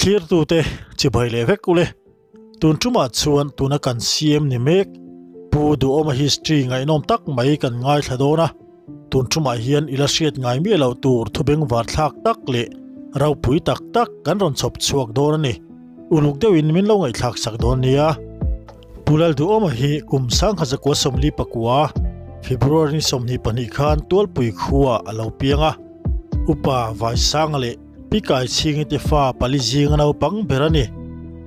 Thlirtute chibai leh vek ule. Tun tumah chuan tuna kan CM ni mek Pu Duhawma history ngaihnawm tak mai kan ngaithla dawn a. Tun tumah hian i la hriat ngai miah loh tur thubengvar thlak tak leh ropui tak tak kan rawn chhawp chhuak dawn a ni. Uluk deuhin min lo ngaihthlak sak dawn nia. Pu Lalduhawma hi kum sangkhat zakua 44 February ni 22 khan Tualpui khuaah a lo piang a. Upa Vaisanga leh Pi Kaichhingi te fa pali zinga naupang ber a ni.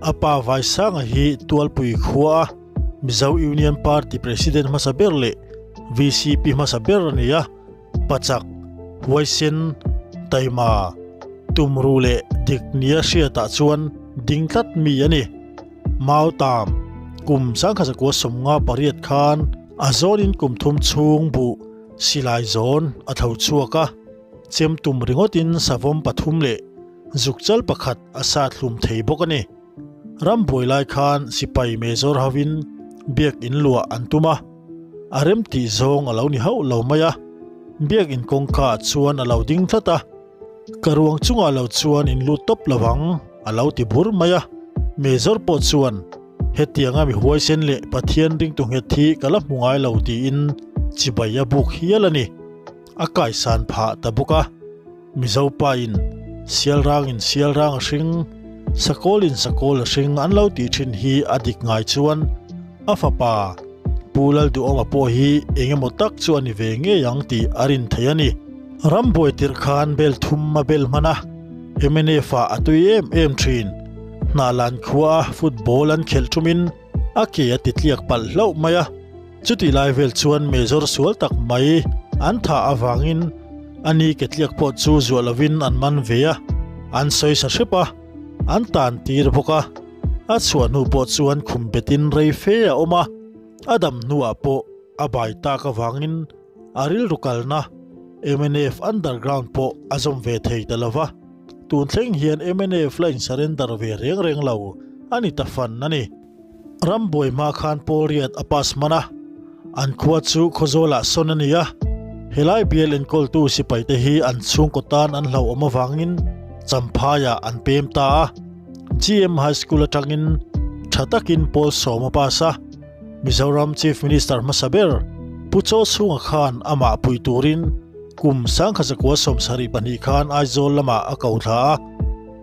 A pa Vaisanga hi Tualpui khua a Mizo Union Party President hmasa ber leh VCP hmasa ber a ni a. Pachak, huaisen, taima, tumruh leh dik nia hriatah chuan ding tlat mi a ni. Mautam, kum 1958 khan a zawnin kum thum chhung buh silai zawn a tho chhuak a. Chem tum ringawtin savawm pathum leh zukchal pakhat a sat hlum thei bawk a ni. Ram buai lai khan sipai Major hovin biak in luah an tum a, a rem tih zawng a lo ni hauh lo mai a. Biak in kawngka ah chuan a lo ding tlat a, Ka ruang chungah lo chuan in lut tawp lo ang a lo ti bur mai a. Major pawh chuan Hetianga mi huaisen leh Pathian ringtu nghet hi ka la hmu ngai lo tiin chibai a buk hial a ni. A kaisan phah ta bawk a. Mizo pa in Sialrang in Sialrang a hring, Sakawl in Sakawl a hring an lo tih thin hi a dik ngai chuan a fapa Pu Lalduhawma pawh hi eng emaw tak chu a ni ve ngei ang tih a rin thei a ni. Rambuai tirh khan bel thum a bel hman a, mnf ah a tui em em thin. Hnahlan khua a football an khelh thumin a ke a ti tliak palh hlauh mai a. Chutih lai vel chuan Major sual tak mai an thah avangin a ni ke tliak pawh chu zuah lovin an man ve a, an sawi sa hrep a, an tan tir bawk a. A chhuah hnu pawh chuan khum betin rei fe a awm a, a dam hnuah pawh a bai tak avangin a rilru kalna mnf underground pawh a zawm ve thei ta lova. Tun thleng hian mnf la in surrender ve reng reng lo a ni ta fan a ni. Rambuai hma khan Paul Riat a pass hman a, an khua chu Khawzawlah sawn a ni a. Helai bial enkawltu sipaite hi an chhungkaw tan an hlauhawm avangin Champhaiah an pem ta a. GM High School atangin tha takin Paul Sawm a pass a. Mizoram Chief Minister hmasa ber Pu Chaw Chhunga khan amah pui turin kum 1972 khan Aizawl lamah a ko thla a.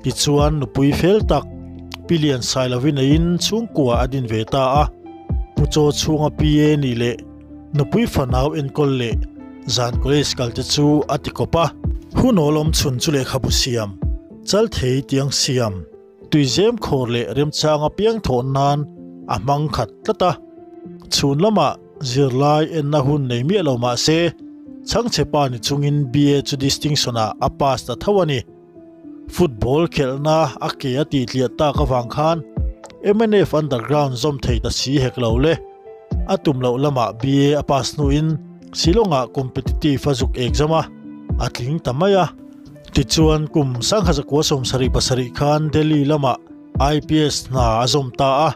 Tichuan nupui fel tak Pi Lian Sailovi neiin chhungkua a din ve ta a, Pu Chaw chhunga PA nih leh nupui fanau enkawl leh zan college kal te chu a ti kawp a. Hun awlawm chhun chu lehkhabu siam, chal thei tiang siam, tuizem khawr leh remchang apiang thawh nan a hmang khat tlat a. Chhun lamah zirlai enna hun nei miah lo mah se, chhangchhe pa ni chungin BA chu distinction ah a pass ta tho a ni. Football khelhna a ke a tih tliah tak avang khan mnf underground zawm thei ta si hek lo le. A tum loh lamah BA a pass hnuin Shillong-ah competitive a zuk exam a, a tling ta mai a. Tichuan kum 1977 khan Delhi lamah IPS hna a zawm ta a,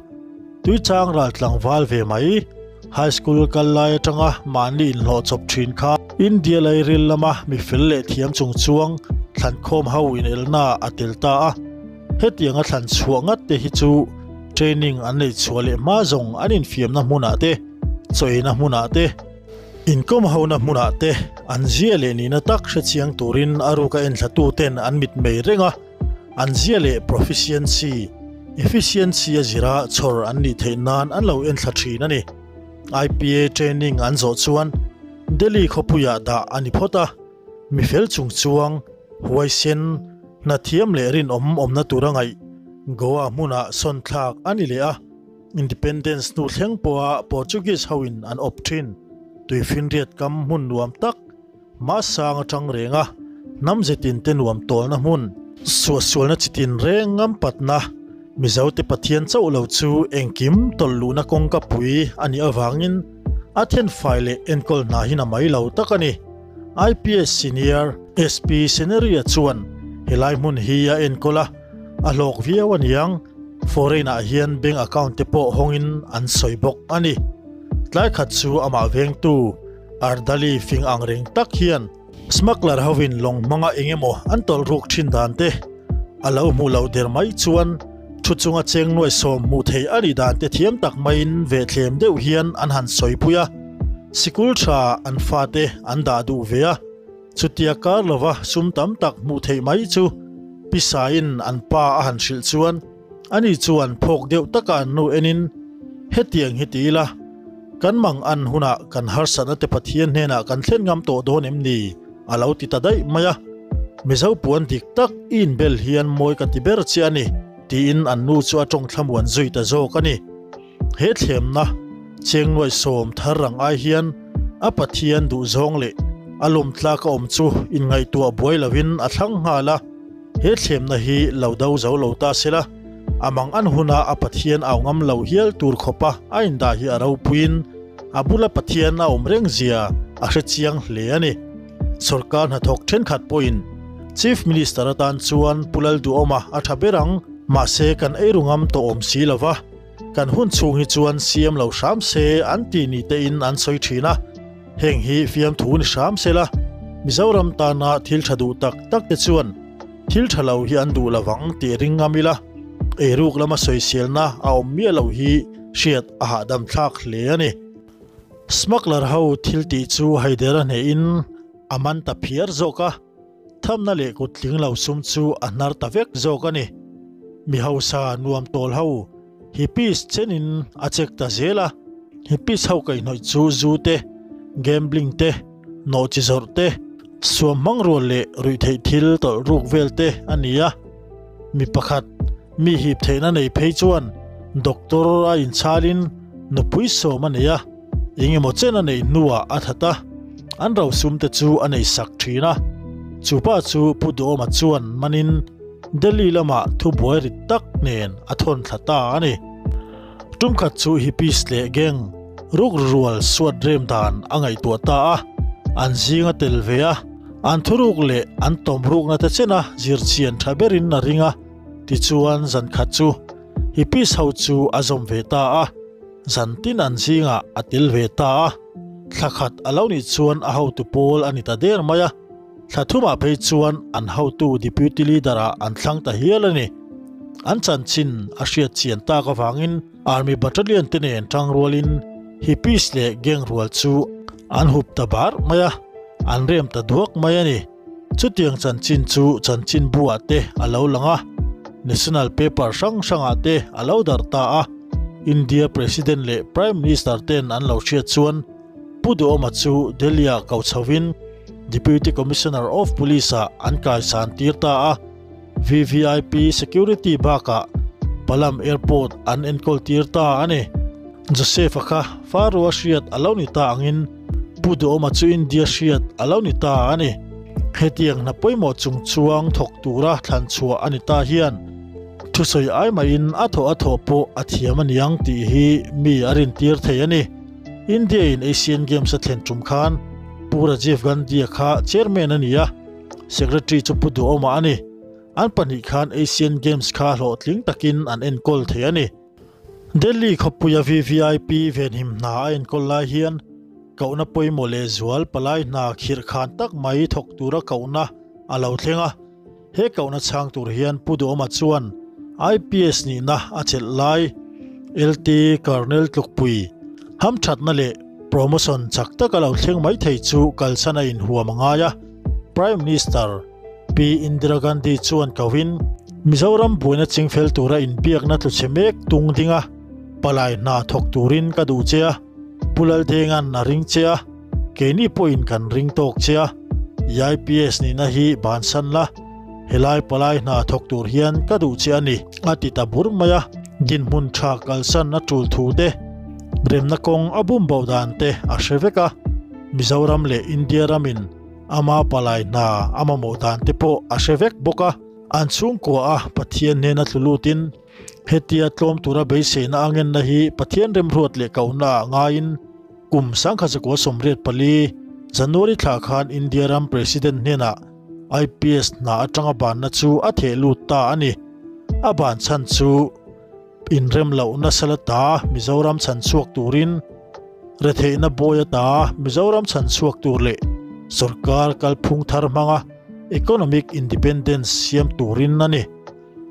Tuichang ral tlangval ve mai. High School kal lai atanga mahni inhlawh chawp thin kha India lairil lama mi fel leh thiam chung chuang thlankhawm ho inelna a tel ta a. Hetianga thlan chhuah ngat te hi chu training an neih chhuah leh hma zawng an infiamna hmunah te, chawina hmunah te, inkawm hona hmunah te an zia leh nihna tak hrechiang turin a ruka enthlatu ten an mitmei reng a. An zia leh proficiency, efficiency a zira chhawr an nih theih nan an lo enthla thin a ni. IPA training an zawh chuan Delhi khawpuiah dah a ni phawt a, mi fel chung chuang, huaisen, hnathiam leh rinawm awmna tura ngaih Goa hmunah sawn thlak a ni leh a, Independence hnu thleng pawha Portuguese hoin an awp thin. Tuifinriat kam hmun nuam tak Hmasang atang reng a, hnam zetin te nuam tawlna hmun, suahsualna chitin reng ngam patna, Mizote Pathian chauh lo chu engkim tawlh luhna kawngka pui a nih avangin a thenfai leh enkawl hna hi na mai lo tak a ni. IPS Senior SP Seneria chuan helai hmun hi a enkawl a, a hlawk viau a niang, foreign ah hian bank account te pawh hawngin an sawi bawk a ni. Tlai khat chu amah vengtu Ardali fing ang reng tak hian smuggler hovin lawng hmanga eng emaw an tawlh ruk thin dan te, A lo hmuh loh der mai chuan thu chunga cheng nuaisawm hmuh theih a nih dan te thiam tak maiin vehthlem deuh hian an han sawipui a, sikul tha an fate an dah duh ve a, chutia kar lova sum tam tak hmuh theih mai chu Pisaiin an pa a han hrilh chuan ani chuan phawk deuh taka an nu enin, Hetiang hi ti ila, kan mang an hunah kan harsatna te Pathian hnenah kan thlen ngam tawh dawn em ni? A lo ti ta daih mai a, Mizo puan dik tak i inbel hian mawi ka ti ber che a ni, tiin an nu chu a tawng thlamuan zui ta zawk a ni. He thlemna chengnuaihsawm thar rang ai hian a Pathian duhzawng leh a lawmtlak a awm chu inngaihtuah buai lovin a thlang nghal a, he thlemna hi lo do zo lo ta se la, a mang an huna a Pathian au ngam lo hial tur khawpa a indah hi a ropuiin a bula Pathian a awm reng zia a hre chiang hle a ni. Sorkar hnathawk thenkhat pawhin Chief Minister atan chuan Pu Lalduhawma a tha ber ang, mahse kan eiru ngam tawh awm si lo va, kan hun chhung hi chuan siam lo hram se an ti ni tein an sawi thin a, heng hi fiamthu ni hram se la, Mizoram tana thil tha duh tak tak te chuan thil tha lo hi an duh lo vang tih ring ngam ila, eiruk lama sawiselna a awm miah lo hi hriat a hahdam thlak hle a ni. Smuggler ho thil tih chu Haidera hnehin a man ta phiar zawk a, thamna leh kut tling lo sum chu a hnar ta vek zawk a ni. Mi hausa nuam tawl ho hippies chenin a check ta zel a, hippies ho kaihhnawih chu zu te, gambling te, nawhchi zawrh te, suam hmang rual leh ruihtheih thil tawlh ruk vel te a ni a. Mi pakhat mi hip theihna nei phei chuan doctor a inchhalin nupui sawm a nei a, engemaw chen a neih hnuah a that a, an rosum te chu a nei sak thin a. Chu pa chu Pu Duhawma chuan manin Delhi lamah thubuai rit tak nen a thawn thla ta a ni. Tumkhat chu hippies leh gang rukru rual suat rem dan a ngaihtuah ta a, an zing a tel ve a, an thuruk leh an tawm rukna te chena zirchhian tha berin a ring a, tichuan zankhat chu hippies ho chu a zawm ve ta a, zantin an zingah a tel ve ta a, thla khat a lo nih chuan a hotu pawl a ni ta der mai a, thla thumah phei chuan an hotu deputy leader ah an thlang ta hial a ni. An chanchin a hriat chian tak avangin Army battalion te nen tangrualin hippies leh gang rual chu an hup ta bar mai a, an rem ta duak mai a ni. Chutiang chanchin chu chanchinbu ah te a lo lang a, national paper hrang hrangah te a lo darh ta a, India President leh Prime Minister ten an lo hriat chuan Pu Duhawma chu Delhi ah ko chhovin Deputy Commissioner of Police ah an kaisan tir ta a, VVIP security bakah Palam Airport an enkawl tir ta a ni. Joseph-a kha Farua hriat a lo ni ta angin Pu Duhawma chu India hriat a lo ni ta a ni. Hetiang hna pawimawh chung chuang thawk tura thlan chhuah a ni ta hian thusawi ai mahin a thawh a thawh pawh a thiam a niang tih hi mi a rintir thei a ni. India in Asian Games a thlen tum khan Pu Rajiv Gandhi-a kha chairman a ni a, secretary chu Pu Duhawma a ni. An pahnih khan Asian Games kha hlawhtling takin an enkawl thei a ni. Delhi khawpuia VVIP venhim hna a enkawl lai hian kohna pawimawh leh zual palai hna khirh khan tak mai thawk tura kohna a lo thleng a. He kohna chhang tur hian Pu Duhawma chuan IPS nihna a chelh lai LT Colonel Tlukpui hamthatna leh promotion chak taka lo thleng mai thei chu kalsan a inhuam a ngai a. Prime Minister Pi Indira Gandhi chuan kohin Mizoram buaina chingfel tura inbiakna tlu chhe mek tung ding a, palai hna thawk turin ka duh che a, Pu Laldenga'n a ring che a, keini pawhin kan ring tawk che a, i IPS nihna hi bansan la, helai palai hna thawk tur hian ka duh che a ni, a ti ta bur mai a. Dinhmun tha kalsan a tul thu te, remna kawng a bum bo dan te a hre vek a, Mizoram leh India ramin Ama palai hna a mamawh dan te pawh a hre vek bawk a, an chhungkua a Pathian hnena tlu lutin hetia tlawm tura beiseina a ngenna hi Pathian remruat leh kohna ah ngaiin kum 1984 January thla khan India ram President hnenah IPS hna atanga banna chu a theh lut ta a ni. A ban chhan chu Inrem loh nasa la ta Mizoram chhan chhuak turin retheihna bawi ata Mizoram chhan chhuak tur leh sorkar kalphung thar hmanga economic independence siam turin a ni.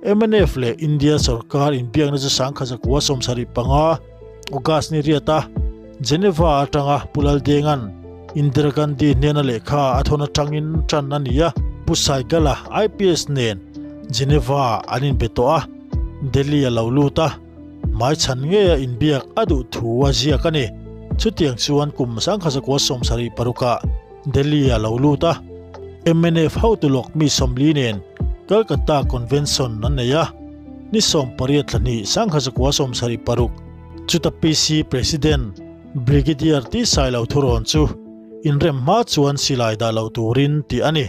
Mnf leh India sorkar inbiakna chu 1975 August ni riata Geneva atanga Pu Laldenga'n Indira Gandhi hnena lehkha a thawn atangin tan a ni a. Pu Saigala IPS nen Geneva an inbe tawh a, Delhi a lo lut a, hmaichhan ngeia inbiak a duh thu a ziak a ni. Chutiang chuan kum 1976 ah Delhi a lo lut a, mnf hotu lawk mi 40 nen Calcutta Convention an nei a, ni 18 thla hnih 1976 chuta PC President Brigadier T Sailo thurawn chu inrem hma chuan silai dah loh turin tih a ni.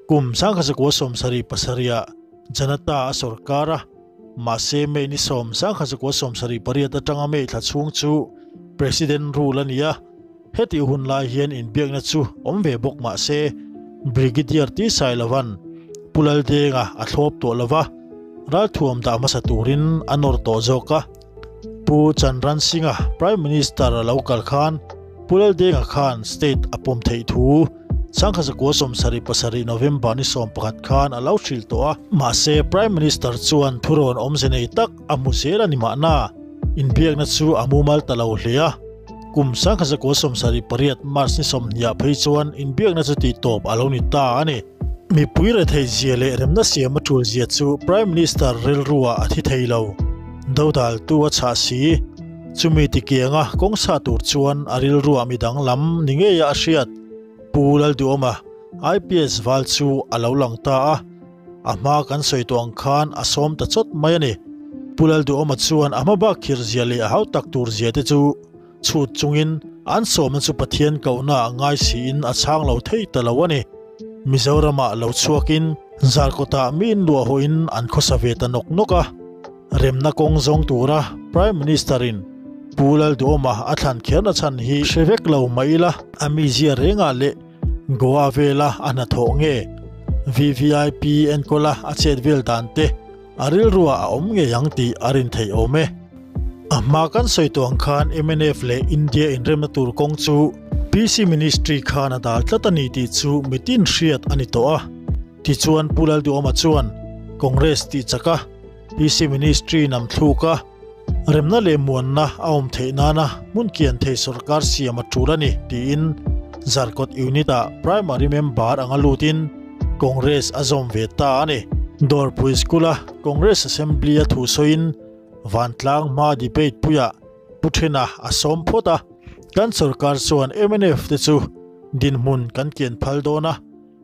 Kum 1977 ah Janata a sawrkar a, mahse May ni 10 1978 atanga May thla chhung chu President rule a ni a. Hetih hun lai hian inbiakna chu awm ve bawk mah se, Brigadier T Sailova'n Pu Laldenga a thlawp tawh lo va, ralthuam dah hmasa turin a nawr tawh zawk a. Pu Chandran Singh-a Prime Minister a lo kal khan Pu Laldenga khan state a pawm theih thu 1977 November ni 11 khan a lo hrilh tawh a. Mahse, Prime Minister chuan thurawn awmze nei tak a hmu zel a ni mahna, inbiakna chu a mumal ta lo hle a. Kum 1978 March ni 20 ah phei chuan inbiakna chu tihtawp a lo ni ta a ni. Mipui rethei zia leh remna siam a tul zia chu Prime Minister rilruah a thi thei lo. Dodaltu a chhah si. Chumi tikianga kawng sa tur chuan a rilruah midang lam ni ngeia a hriat. Pu Lalduhawma, IPS val chu a lo lang ta a. A hma kan sawi tawh ang khan a sawm ta chawt mai a ni. Pu Lalduhawma chuan a hma bak khir zia leh a hau tak tur zia te chu chhut chungin an sawmna chu Pathian kohna ah ngai siin a chhang lo thei ta lo a ni. Mizoramah lo chhuakin Zarkawtah mi inluah hawhin an khawsa ve ta nawk nawk a. Remna kawng zawng tura Prime Minister in Pu Lalduhawma a thlan kherna chhan hi hre vek lo mah ila, a mizia rengah leh Goa vela a hnathawh nge VVIP enkawla a chet vel dan te a rilruah a awm ngei ang tih a rin theih awm e. A hma kan sawi tawh ang khan mnf leh India inremna tur kawng chu PC Ministry khan a dal tlat a ni tih chu mitin hriat a ni tawh a. Tichuan Pu Lalduhawma chuan Congress tih chak a, PC Ministry nam thluk a, Remna leh muanna a awm theih nana hmun kian thei sorkar siam a tul a ni, tiin Zarkawt Unit-ah Primary Member anga lutin Congress a zawm ve ta a ni. Dawrpui School-a Congress Assembly-a thu sawiin vantlang hma debate puiah Pu Thena a sawm phawt a, Kan sorkar chuan mnf te chu dinhmun kan kian phal dawn a,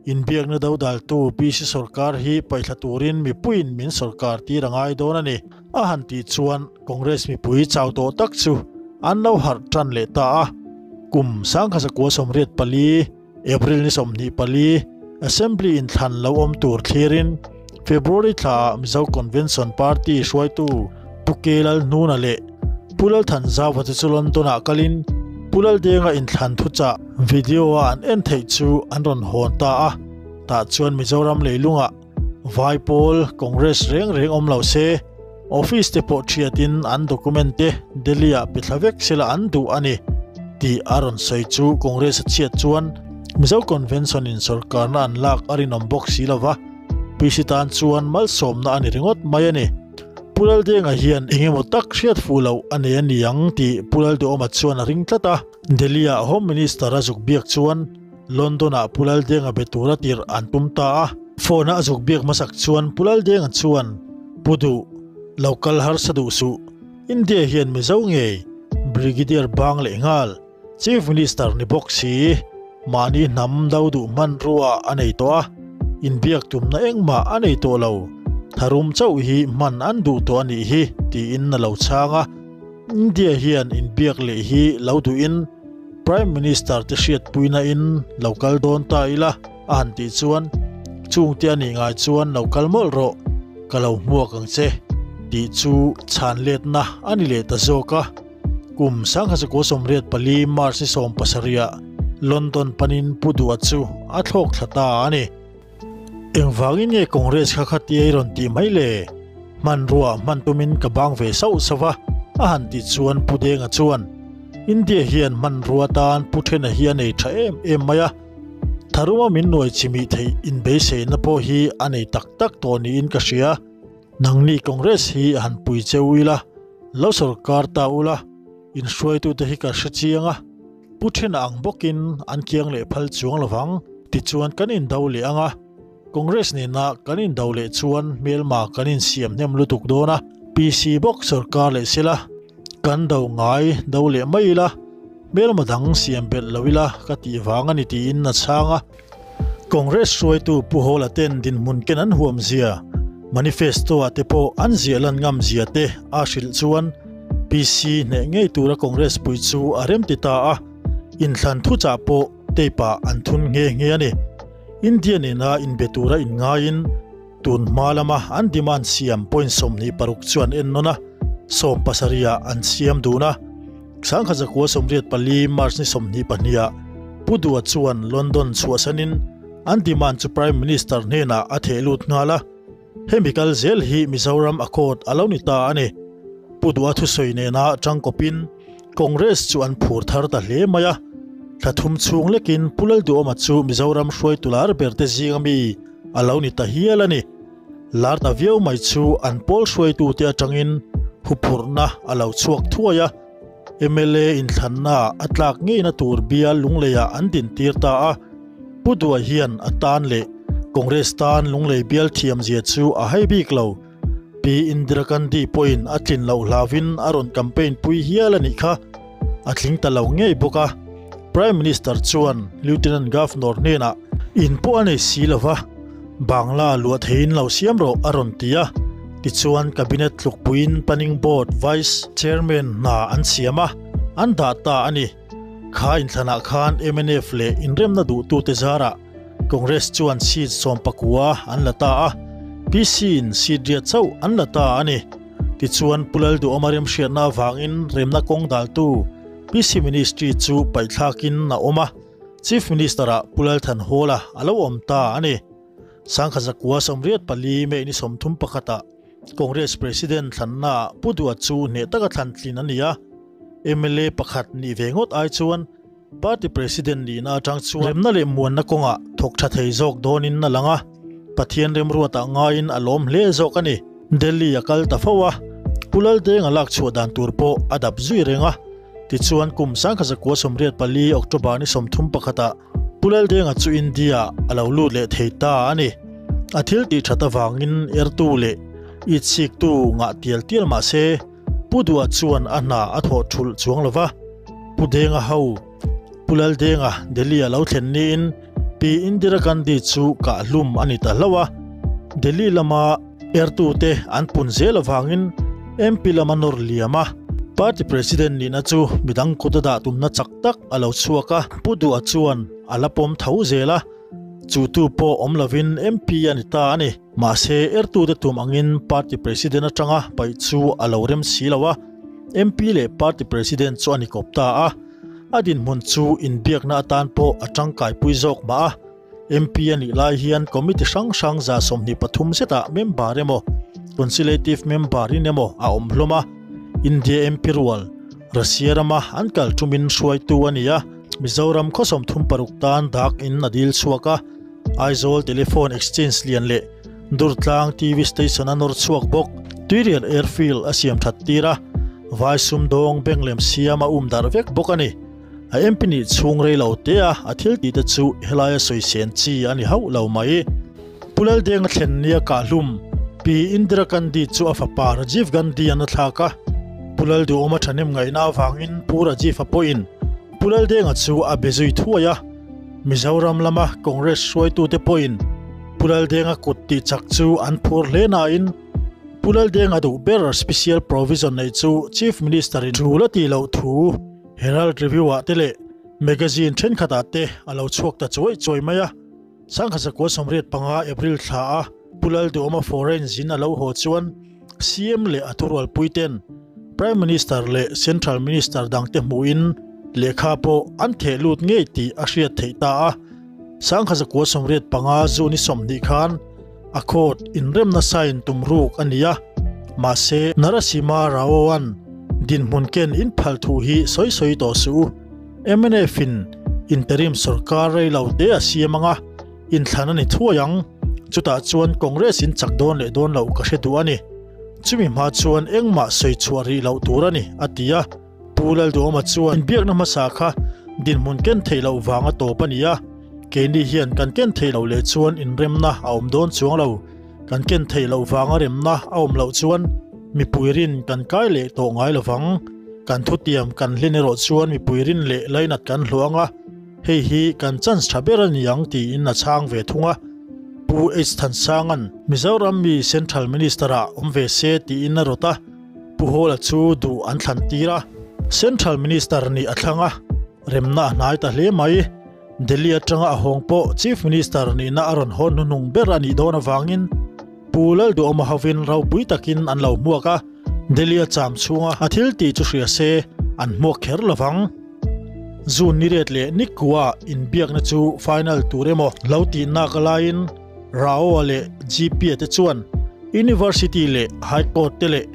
Inbiakna dodaltu PC sorkar hi paihthla turin mipuiin min sorkar tir a ngai dawn a ni, a han tih chuan Congress mipui chau tawh tak chu an lo harh tan leh ta a. Kum 1984, April ni 24, Assembly inthlan lo awm tur thlirin February thlaah Mizo Convention Party hruaitu Pu K Lalhnuna leh Pu Lalthanzauva te chu London-ah kalin Pu Laldenga inthlan thuchah video-a an en theih chu an rawn hawn ta a, tah chuan Mizoram leilungah Vai pawl Congress reng reng awm lo se, office te pawh thiatin an document te Delhi-ah pe thla vek sela an duh a ni tih a rawn sawi chu Congress a chhiat chuan Mizo Convention-in sawrkarna an lak a rinawm bawk si lo va, PC tan chuan malsawmna a ni ringawt mai a ni. Pu Laldenga hian eng emaw tak hriat fuh loh a nei a ni ang tih Pu Lalduhawma chuan a ring tlat a. Delhi-ah Home Minister a zuk biak chuan London-ah Pu Laldenga be tura tirh an tum ta a. Phone-a a zuk biak hmasak chuan Pu Laldenga chuan, Pu duh, lo kal harsa duh suh. India hian Mizo ngei, Brigadier bang leh nghal. Chief Minister ni bawk si, mahni hnam do duh hmanrua a nei tawh a, inbiak tumna engmah a nei tawh lo, tharum chauh hi hman an duh tawh a nih hi, tiin a lo chhang a. India hian inbiak leh hi lo duhin Prime Minister te hriatpuina in lo kal dawn ta ila a han tih chuan, Chungte a nih ngai chuan lo kal mawlh rawh, ka lo hmuak ang che, tih chu chhan letna a ni leh ta zawk a. Kum 1984 March ni 17 ah London panin Pu Duha chu a thlawk thla ta a ni. Engvangin nge Congress kha khatia i rawn tih mai le? Hmanrua hman tumin ka bang ve sauh sauh a, a han tih chuan Pu Denga chuan, India hian hmanrua tan Pu Thena hi a nei tha em em mai a, tharuma min nuai chimih theih inbeiseina pawh hi a nei tak tak tawh niin ka hria. Nangni Congress hi han pui che u ila, lo sorkar ta ula, in hruaitute hi ka hre chiang a, Pu Thena ang bawkin an kiang leh phal chuang lovang, tichuan kan indo leh ang a, Congress nena kan indo leh chuan hmelma kan insiam hnem lutuk dawn a, PC bawk sorkar leh sela, kan do ngai do leh mai ila, hmelma dang siam belh lo ila ka tih vang a ni tiin a chhang a. Congress hruaitu Pu Hawla ten dinhmun ken an huam zia, manifesto ah te pawh an ziah lan ngam zia te a hrilh chuan PC hneh ngei tura Congress pui chu a remti ta a, inthlan thuchah pawh tape ah an thun nghe nghe a ni. India nena inbe tura inngaiin tun hma lama an demand siam point 26 chu an ennawn a, 70 ah an siam dun a. 1984 March ni 22 ah Pu Dua chuan London chhuahsanin an demand chu Prime Minister hnenah a theh lut nghal a. Hemi kal zel hi Mizoram Accord a lo ni ta a ni. Pu Dua thusawi nena tangkawpin Congress chu an phur thar ta hle mai a. Thla thum chhung lekin Pu Lalduhawma chu Mizoram hruaitu lar ber te zinga mi a lo ni ta hial a ni. Lar ta viau mai chu an pawl hruaitute atangin huphurhna a lo chhuak thuai a. Mla inthlanna a tlak ngeina tur bial Lungleiah an dintir ta a. Pu Dua hian a tan leh Congress tan Lunglei bial thiamzia chu a hai bik lo. Pi Indira Gandhi pawhin a tlin loh hlauvin a rawn campaign pui hial a nih kha. A tling ta lo ngei bawk a. Prime Minister chuan Lieutenant Governor hnenah in pawh a nei si lo va, Bangla luah theiin lo siam rawh a rawn ti a. Tichuan Cabinet tlukpuiin Planning Board Vice Chairman hna an siam a, an dah ta a ni. Kha inthlanah khan mnf leh inremna duhtute zarah Congress chuan seat 19 an la ta a, PC in seat riat chauh an la ta a ni. Tichuan Pu Lalduhawma remhriatna avangin remna kawng daltu PC Ministry chu paihthlakin a awm a, Chief Minister-ah Pu Lalthanhawla a lo awm ta a ni. 1984 May ni 31 ah Congress President thlannaah Pu Duha chu hneh taka thlan tlin a ni a, mla pakhat nih ve ngawt ai chuan Party President nihna atang chuan remna leh muanna kawngah thawk tha thei zawk dawnin a lang a, Pathian remruatah ngaiin a lawm hle zawk a ni. Delhi a kal ta fo a, Pu Laldenga lak chhuah dan tur pawh a dap zui reng a. Tichuan kum 1984 October ni 31 ah Pu Laldenga chu India a lo lut leh thei ta a ni. A thil tih that avangin ertu leh itsiktu ngah tial tial mah se, Pu Duha chuan a hna a thawh thulh chuang lo va, Pu Denga ho, Pu Laldenga Delhi a lo thlen niin Pi Indira Gandhi chu kah hlum a ni ta hlauh a. Delhi lama ertute an pun zel avangin MP lama nawr liam a, Party President nihna chu midang kut a dah tumna chak tak a lo chhuak a, Pu Duha chuan a la pawm tho zel a, chu tu pawh awm lovin MP a ni ta a ni. Mahse, ertute tum angin Party President atanga paih chu a lo rem si lo a, MP leh Party President chu a ni kawp ta a, a dinhmun chu inbiakna atan pawh a tangkaipui zawk mah a. MP a nih lai hian Committee hrang hrang 23 zetah member emaw, Consultative member in emaw a awm hlawm a, India MP rual, Russia rama an kal tumin hruaitu a ni a, Mizoram khaw 36 tan dak in a dil chhuak a, Aizawl Telephone Exchange lian leh Durtlang TV Station a nawr chhuak bawk. Tuirial Airfield a siam that tir a, vai sumdawng bank lem siam a um darh vek bawk a ni. A MP nih chhung rei lo te a, a thil tih te chu helaia sawi sen chi a ni hauh lo mai. Pu Laldenga thlen nia kahhlum Pi Indira Gandhi chu a fapa Rajiv Gandhi an a thlak a, Pu Lalduhawma thahnem ngaihna avangin Pu Rajiv-a pawhin Pu Laldenga chu a be zui thuai a. Mizoram lama Congress hruaitute pawhin Pu Laldenga kut tih chak chu an phur hle nain Pu Laldenga duh ber Special Provision neih chu Chief Minister in tul a tih loh thu Herald Review ah te leh Magazine thenkhatah te a lo chhuak ta chuai chuai mai a. 1985 April thla a Pu Lalduhawma foreign zin a lo haw chuan CM leh a thurualpui ten Prime Minister leh Central Minister dangte hmuhin lehkha pawh an theh lut ngei tih a hriat theih ta a. 1985 June 20 khan a court inremna sign tum ruk a ni a. Mahse, Narasimha Rao-a'n dinhmun ken inphal thu hi sawi sawi tawh suh u. MNF-in interim sorkar rei lo te a siam ang a, inthlan a ni thuai ang. Chutah chuan Congress in chak dawn leh dawn loh ka hre duh a ni. Chumi hma chuan engmah sawi chhuah rih loh tur a ni, a ti a. Pu Lalduhawma chuan inbiakna hmasa kha dinhmun ken theih loh vanga tawp a ni a, keini hian kan ken theih loh leh chuan inremna a awm dawn chuang lo. Kan ken theih loh vanga remna a awm loh chuan mipui rin kan kai leh tawh ngai lo vang. Kan thutiam kan hlen erawh chuan mipui rin leh lainat kan hlawh ang a, hei hi kan chance tha ber a ni ang tiin a chhang ve thung a. Pu H Thansanga'n Mizoram mi Central Minister-ah awm ve se tiin a rawt a, Pu Hawla chu duh an thlan tir a, Central Minister nih a thlang a, remna a hnai ta hle mai. Delhi atanga a hawng pawh Chief Minister nihna a rawn hawn hnuhnung ber a nih dawn avangin Pu Lalduhawma hovin ropui takin an lo hmuak a, Delhi a cham chhunga a thil tih chu hria se an hmuak kher lovang. June ni riat leh Nikua inbiakna chu final tur emaw lo tih nak alaiin Rao-a leh GP-a te chuan University leh High Court te leh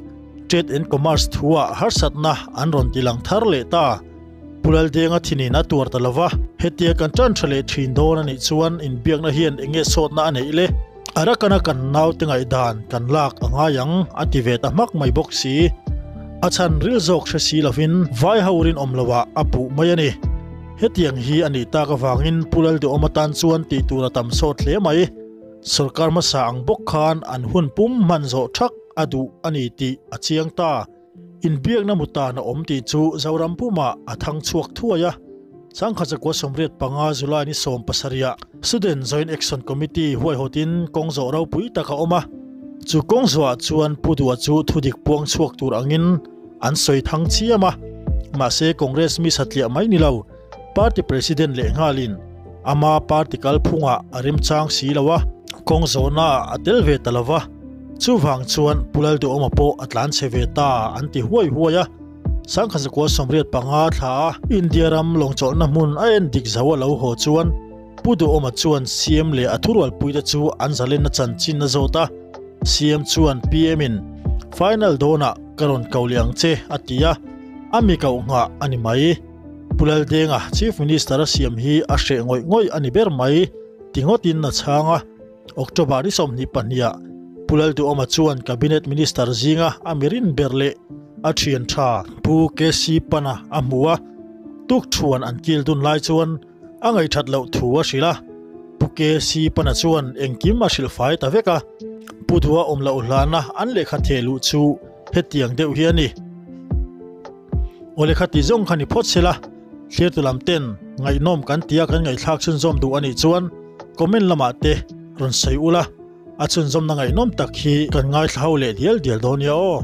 Trade and Commerce thuah harsatna an rawn ti lang thar leh ta. Pu Laldenga thinin a tuar ta lova, hetia kan tan tha leh thin dawn a nih chuan inbiakna hian eng nge sawtna a neih le? Arakana kan naute ngaihdan kan lak a ngai ang a ti ve ta hmak mai bawk si. A chhan ril zawk hre si lovin vai ho rinawm loah a puh mai a ni. Hetiang hi a nih tak avangin Pu Lalduhawm atan chuan tih tur a tam sawt hle mai. Sorkar hmasa ang bawk khan an hun pum hman zawh thak a duh a ni tih a chiang ta. Inbiakna mutan a awm tih chu Zoram pumah a thang chhuak thuai a. Sangkhat zakua 85 July ni 17 ah Student Joint Action Committee huaihawtin kawng zawh ropui tak a awm a. Chu kawng zawhah chuan Pu Duha chu thudik puang chhuak tur angin an sawi thang chiam a. Mahse Congress mi satliah mai ni lo, Party President lehnghalin ama party kalphungah a remchang si lo a, kawng zawhnaah a tel ve ta lo va, chuvang chuan Pu Lalduhawma pawh a tlan chhe ve ta an ti huai huai a. Sangkhat zakua 85 thla a India ram lawngchawlhna hmun a en dik zo a lo haw chuan Pu Duhawma chuan CM leh a thurualpuite chu an zalenna chanchin a zawt a, CM chuan PM in final dawnah ka rawn ko leh ang che a ti a, a mi koh nghah a ni mai. Pu Laldenga Chief Minister a siam hi a hreh ngawih ngawih a ni ber mai ti ngawtin a chhang a. October ni 22 ah Pu Lalduhawma chuan Cabinet Minister zinga a mirin ber leh a thian tha Pu KC Pana a hmu a, tukthuan an kil dun lai chuan a ngaihthat loh thu a hrilh a. Pu KC Pana chuan engkim a hrilh fai ta vek a, Pu Duha awm loh hlana an lehkha theh luh chu hetiang deuh hi a ni. Aw lehkha tih zawng kha ni phawt sela, thlirtu lam ten ngaihnawm kan tia kan ngaihthlak chhunzawm duh a nih chuan comment lamah te rawn sawi ula, a chhunzawmna ngaihnawm tak hi kan ngaithla ho leh dial dial dawn nia aw.